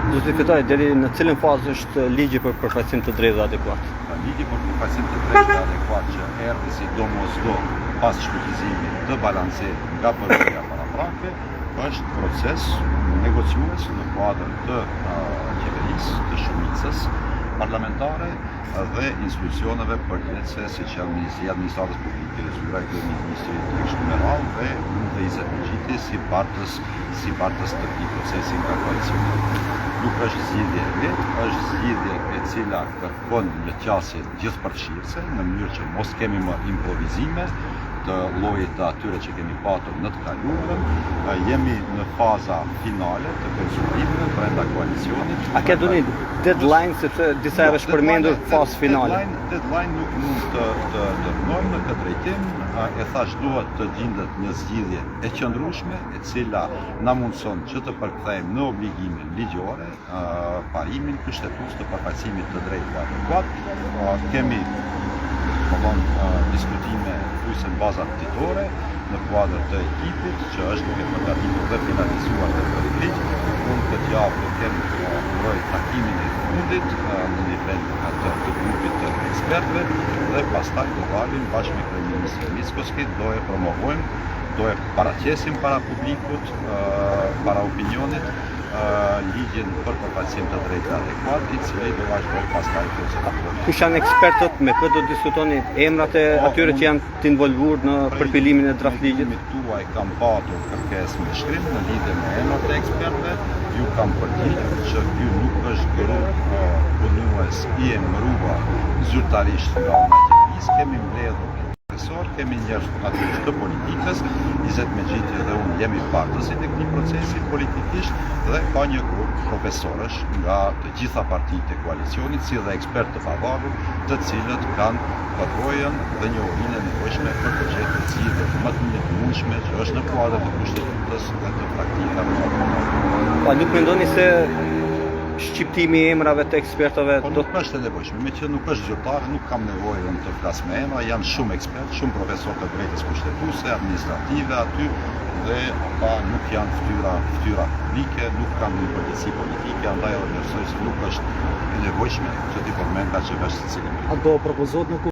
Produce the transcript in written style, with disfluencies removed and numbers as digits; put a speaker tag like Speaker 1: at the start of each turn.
Speaker 1: Zoti Fetai, deri në cilën fazë është ligji për përfaqësim të drejtë dhe adekuat?
Speaker 2: Ligji për përfaqësim të drejtë dhe adekuat që erdhi si domosdo pas shfuqizimit të Balancerit nga përvoja paraprake, është proces negociues në kuadër të qeverisë, të shumicës parlamentare dhe institucioneve përgjegjëse siç janë Ministria e Administratës Publike, Zyra e Kryeministrit e kështu me radhë dhe unë dhe Izet Mexhiti si bartës si bartës të këtij procesi nga koalicioni. Nuk është zgjidhje e lehtë, është zgjidhje e cila kërkon një qasje gjithëpërfshirëse në mënyrë që mos kemi më improvizime të llojit të atyre që kemi patur në të kaluarën. Jemi në faza finale të konsultimeve brenda koalicionit.
Speaker 1: A ke ndonjë deadline sepse disa herë është përmendur fazë finale?
Speaker 2: Deadline, deadline nuk mund të të të vëmë në këtë drejtim. E thash duhet të gjindet një zgjidhje e qëndrueshme, e cila na mundëson që të përkthejmë në obligime ligjore parimin kushtetues të përfaqësimit të drejtë dhe adekuat. Kemi domethënë diskutime thuajse në baza ditore në kuadër të ekipit që është duke përgatitur dhe finalizuar këtë projektligj. Unë këtë javë do kem uroj takimin e fundit në nivel të, të grupit të ekspertëve dhe pastaj do dalim bashkë me kryeministrin Mickoski, do e promovojmë, do e paraqesim para publikut, para opinionit ligjin për përfaqësim të drejtë dhe adekuat, i cili do vazhdojë pastaj procedurën.
Speaker 1: Kush janë ekspertët, me kë do të diskutoni emrat e po, atyre që janë të involvuar në përpilimin e draft ligjit?
Speaker 2: Prej tuaj kam patur kërkesë me shkrim në lidhje me emrat e ekspertëve, ju kam përgjigjur që ky nuk është grup punues i emëruar zyrtarisht nga ana e qeverisë, kemi mbledhur profesor, kemi njerëz natyrisht të politikës, Izet Mexhiti dhe unë jemi bartësit e këtij procesi politikisht dhe ka një grup profesorësh nga të gjitha partitë e koalicionit, si dhe ekspertë të pavarur, të cilët kanë përvojën dhe njohurinë e nevojshme për të gjetur zgjidhjen më të mirë të mundshme që është në kuadër të kushtetutës dhe të praktikave
Speaker 1: ndërkombëtare. Pa nuk mendoni se shqiptimi i emrave të ekspertëve
Speaker 2: po nuk është e nevojshme, meqë nuk është zyrtare, nuk kam nevojë unë të flas me emra, janë shumë ekspertë, shumë profesorë të drejtës kushtetuese, administrative aty dhe ata nuk janë fytyra, fytyra publike, nuk kanë një përgjegjësi politike, andaj edhe vlerësoj se nuk është e nevojshme që t'i përmend nga që vesh secilin.
Speaker 3: A do propozohet në.